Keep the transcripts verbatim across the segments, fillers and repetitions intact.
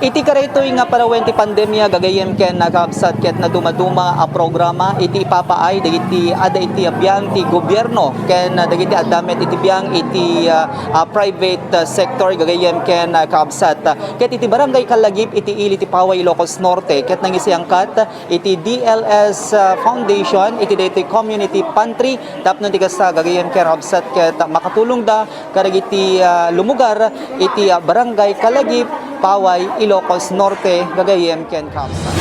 Iti karaytoy nga panawen ti pandemia, gagayyem ken kakabsat, ket nadumaduma a programa iti ipapaay dagiti adda iti biang ti gobierno ken dagiti adda met iti biang iti, ah, ah, private, ah, sector, gagayyem ken, ah, kakabsat. Ket iti Barangay Kalagip iti ili ti Paway, Ilocos Norte, ket nangisayangkat iti D L S, ah, Foundation iti daytoy community pantry tapno ti kasta, gagayyem ken kakabsat, ket makatulongda kadagiti, ah, lumugar iti, ah, Barangay Kalagip, Paway, Ilocos Norte, gagayyem ken kakabsat.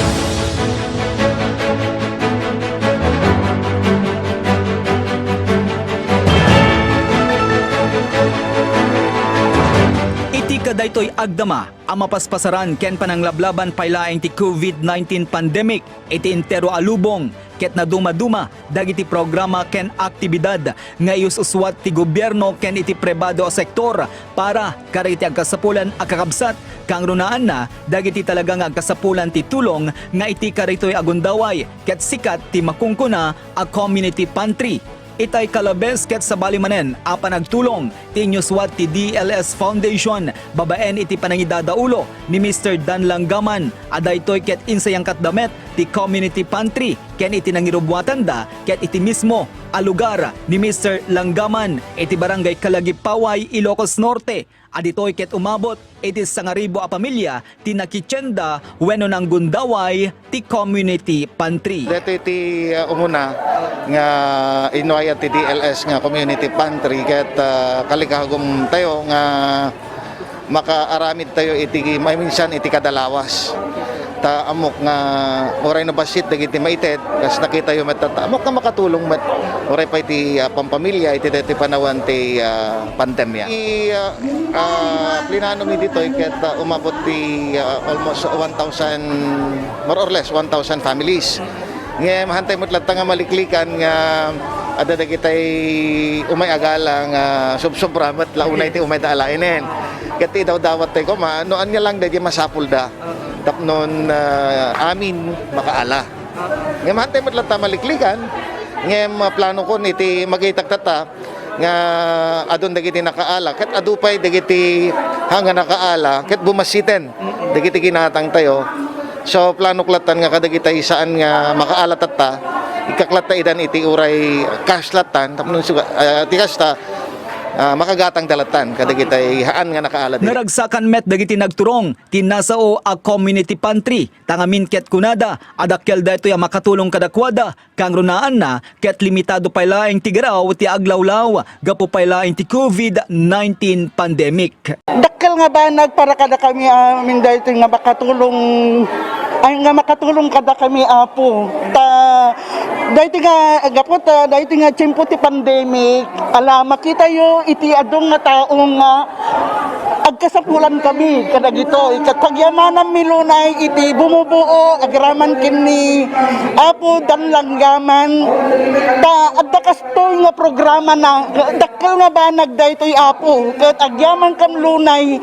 Iti kadaytoy agdama, a mapaspasaran ken pananglablaban pay laeng ti covid nineteen pandemic iti entero a lubong, ket nadumaduma dagiti programa ken aktibidad nga ius-usuat ti gobierno ken iti pribado a sektor para kadagiti agkasapulan a kakabsat, kangrunaanna dagiti talaga nga agkasapulan ti tulong nga iti karitoy a gundaway ket sikat ti makunkuna a community pantry. Itay kalabes ket sabali manen a panagtulong ti inyusuat ti D L S Foundation babaen iti panangidadaulo ni Mister Dan Langgaman a daytoy ket insayangkatda met ti community pantry ken iti nangirubuatanda ket iti mismo a lugar ni Mister Langgaman iti Barangay Kalagip, Paway, Ilocos Norte. A ditoy ket umabot iti sangaribu a pamilia ti nakitienda wenno nanggundaway ti community pantry. Daytoy ti, ah, umuna nga inuayan ti D L S nga community pantry ket, ah, kalikagumtayo nga makaaramidtayo iti maminsan iti kada lawas. Ta ammok nga uray no bassit dagiti maited, kas nakitayo met, ta ammok nga makatulong met uray pay ti, ah, pampamilia iti daytoy panawen ti, ah, pandemia. Ti, ah, ah, plinano mi ditoy ket, ah, umabot ti, ah, almost one thousand, more or less one thousand families. Ngem hantay met latta nga maliklikan nga adda dagitay umay agala nga sobsobra met la unay ti umayda alaenen. Ket ti idawdawat tayo koma, no ania lang dagiti masapulda tapnon, ah, amin makaala. Ngem hantay met latta maliklikan, ngem, ah, plano kon iti magitak tatta, nga adun dagiti nakaala, ket adu pay dagiti haan nga nakaala, ket bumassiten dagiti ginatangtayo. So, planok lattan nga kadagitay saan nga makaala tatta, ikkaklatta idan iti uray cash lattan, tapno suga-, ah, ti kasta, ah, makagatangda lattan kadagitay haan nga nakaala dagiti. Naragsakan met dagiti nagturong ti nasao a community pantry, tangamin ket kunada a dakkel daytoy a makatulong kadakuada. Kangrunaanna ket limitado pay laeng ti garaw ti aglawlaw gapu pay laeng ti covid nineteen pandemic. Dakkel nga banag para kadakami amin daytoy nga makatulong, ay, nga makatulong kadakami, Apo. Ta, daytoy nga, gapu ta, daytoy nga tiempo ti pandemic, ala, makitayo iti adu nga tao nga agkasapulan kami kadagitoy. Ket pagyamananmi lunay iti bumubuo agraman ken ni Apo Dan Langgaman. Ta adda kastoy nga programa na, dakkel nga banag daytoy, Apo. Ket agyamankam lunay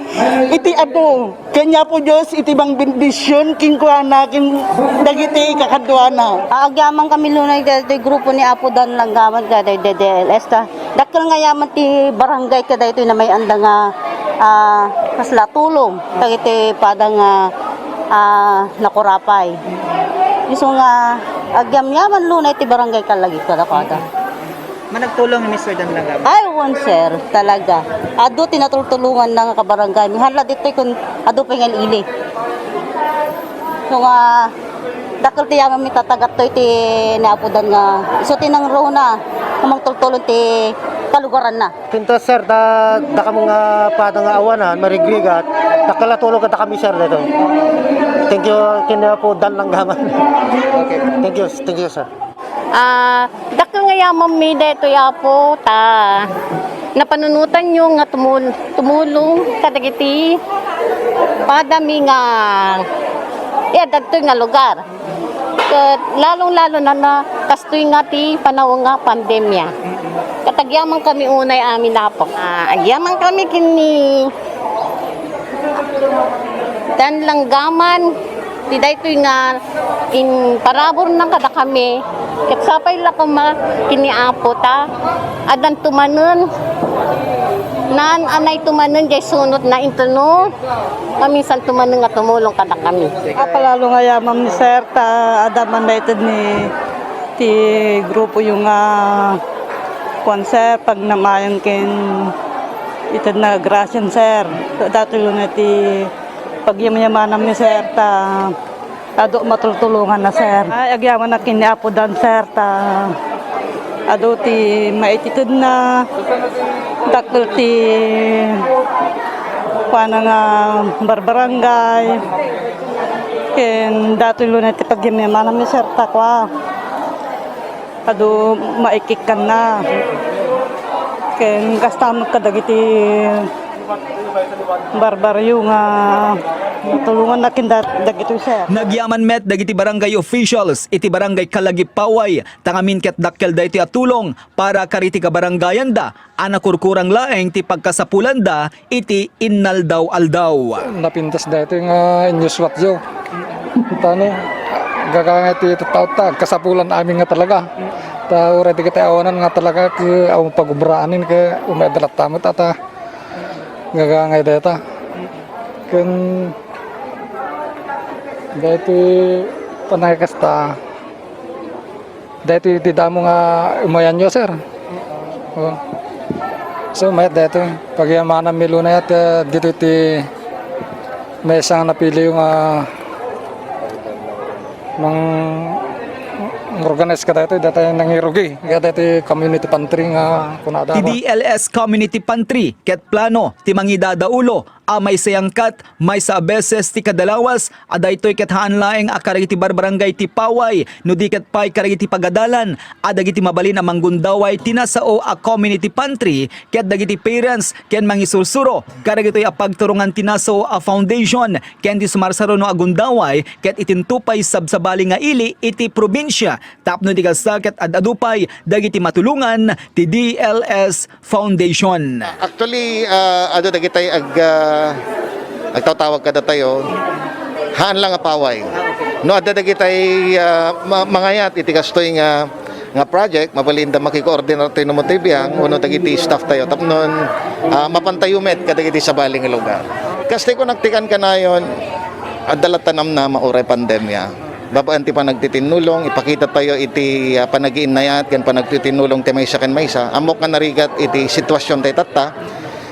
iti adu. Ken ni Apo Dios iti mangbendision kenkuana ken dagiti kakaduana. Agyamankami lunay daytoy grupo ni Apo Dan Langgaman kadagitoy D D L S ta. Dakkel nga yaman ti barangay kadaytoy nga may-anda nga, ah, kasla tulong dagiti pada nga, ah, nakurapay. Isu nga agyamyaman lunay ti barangay Kalagip kadakuada. Managtulong ni Mister Dan Langgaman? Ay, wen, sir, talaga. Adu ti natultulonganna nga kabarangay. Haan la ditoy kun adu pay nga ili. So nga, dakkel ti yamanmi ta tagattoy ti ni Apo Dan nga isu ti nangruna nga mangtultulon ti kalugaranna. Kinto, sir, da, dakam nga pada nga awanan, marigrigat, dakkel a tulong kadakami, sir, daytoy. Thank you, ken ni Apo Dan Langgaman. Okay. Thank you, thank you, sir. Ah, dakkel nga yamanmi daytoy, Apo, ta napanunotanyo nga tumul-, tumulong kadagiti padami nga, ya, dagtoy nga lugar. Ket lalong-lalo na, na kastoy nga ti panawen nga pandemia. Ket agyamankami unay amin, Apo. Ah, agyamankami ken ni Dan Langgaman, ti daytoy nga imparaburna kadakami, ket sapay la koma ken ni Apo ta addanto manen Naan-anay tumanen jay sunot na intono, maminsan tumanen nga tumulong kadakami. Apalalo nga yaman ni Sir, ta adda man daytoy ni ti grupo yung, ah, kuan, Sir, pag namayan ken ited na grasyan, Sir. Datoy lo na ti pagyamyamanam ni Sir, ta adu matultulongan na, Sir. Ay, agyamanak ken ni Apo Dan, Sir, ta adu ti maititedna, dakkel ti kuana nga barbarangay, ken datoy lo na ti pagyamyamanam ni Sir, ta kua, adu maikikkanna. Ken kasta met kadagiti barbaryo nga natulonganna ken da-, dagitoy, Sir. Nagyaman met dagiti barangay officials iti Barangay Kalagip Paway, ta ngamin ket dakkel daytoy a tulong para kadagiti kabarangayanda a nakurkurang laeng ti pagkasapulanda iti innaldaw-aldaw. Napintas daytoy nga inyuswatyo. Tano, gagangay ti tatta, agkasapulan amin nga talaga. Ta uray dagiti awanan nga talaga ket awan pagubraanen ket umayda latta met a ta. Gagangay dayta. Ken daytoy panagkasta, daytoy ti damo nga imayanyo, sir. Oh. So, mayat daytoy. Pagyamananmi lo nayat, eh, ditoy ti maysa nga napiliyo nga mang-, mang-organize kadaytoy, daytoy nangirugi. Kadaytoy community pantry nga kunada. Ti D L S Community Pantry ket plano ti mangidadaulo a maysa yangkat, maysa a beses ti kada lawas, a daytoy ket haan laeng a kadagiti barbarangay ti Paway, no di ket pay kadagiti pagadalan a dagiti mabalin a manggundaway ti nasao a community pantry ket dagiti parents ken mangisursuro kadagitoy a pagturongan ti nasao a foundation ken ti sumarsaruno a gundaway ket itinto pay sabsabali nga ili iti probinsia. Tapno di kasta ket ad-adu pay dagiti matulongan ti D L S Foundation. Actually, ah, adu dagitay ag-, ah, agtawtawag kadatayo, haan la nga Paway. No adda dagitay, ah, ma-, mangayat iti kastoy nga, nga project, mabalinda makikoordinar tayo no ti biang, wenno dagiti staff tayo. Tapnon, ah, mapan tayo met kadagiti sabali nga lugar. Kastay ko nagtikan kanayon, adda latta namnama uray pandemya. Babaen ti panagtitinnulong, ipakita tayo iti, ah, panagiinnayat ken panagtitinnulong ti maysa ken maysa. Ammok nga narigat iti sitwasyon tayo tatta,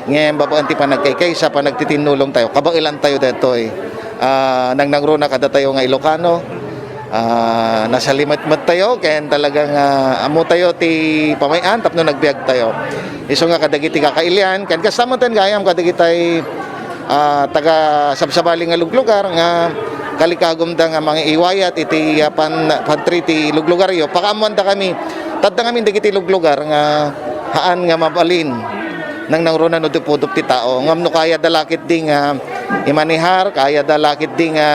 ngem babaen ti panagkaykaysa, panagtitinnulong tayo, kabaelan tayo daytoy. Ah, nangnangruna kadatayo nga Ilocano, ah, nasalimetmet tayo, ken talagang, ah, ammo tayo ti pamay-an tapno nagbiag tayo. Isu nga kadagiti kakailian, ken kasta met gayam kadagitay ah, taga sabsabali nga luglugar nga kalikagumda nga mangiiwayat iti, ah, pan-, pantry ti luglugaryo. Pakaammoanda kami, tadda ngamin dagiti luglugar nga haan nga mabalin nangnangruna no dupudop ti tao. Ngem no kayada la ketdi nga imanehar, kayada la ketdi nga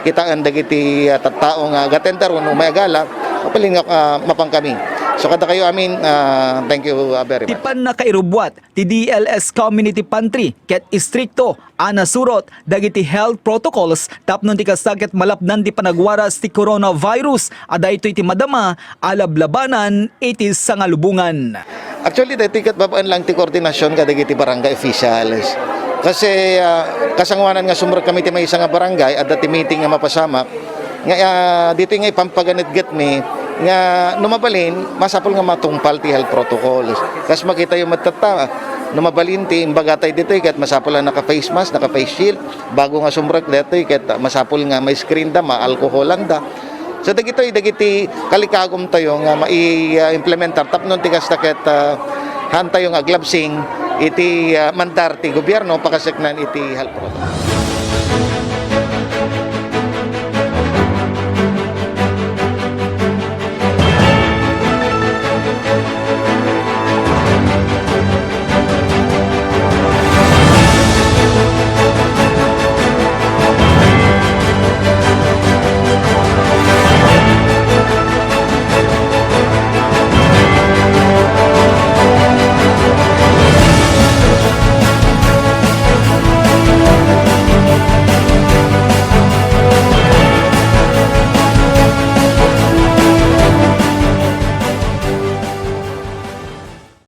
kitaen dagiti, ah, tattao nga agatender wenno umay agala, mabalin nga, ah, mapan kami. So, kadakayo amin, ah, thank you, ah, very much. Ti pannakairubbuat ti D L S Community Pantry ket istrikto a nasurot dagiti health protocols tapno ti kasta ket malapdan ti panagwaras ti coronavirus a daytoy ti madama a lablabanan iti sangalubongan. Actually, daytoy ket babaen lang ti koordinasyon kadagiti barangay officials. Kasi, ah, kasangoanan nga sumrek kami ti maysa nga barangay, adda ti meeting nga mapasamak, nga, ah, ditoy nga ipampaganetgetmi nga no mabalin, masapul nga matungpal ti health protocols. Kas makitayo met tatta, no mabalin ti imbagatayo ditoy ket masapul nga naka-face mask, naka-face shield, bago nga sumrek daytoy ket masapul nga ma-screen da, ma-alcoholan da. So dagitoy dagiti kalikagum tayo nga mai-, ah, implementar tapno ti kasta ket, ah, haan tayo nga aglabsing iti, ah, mandar ti gobierno pakaseknan iti health protocol.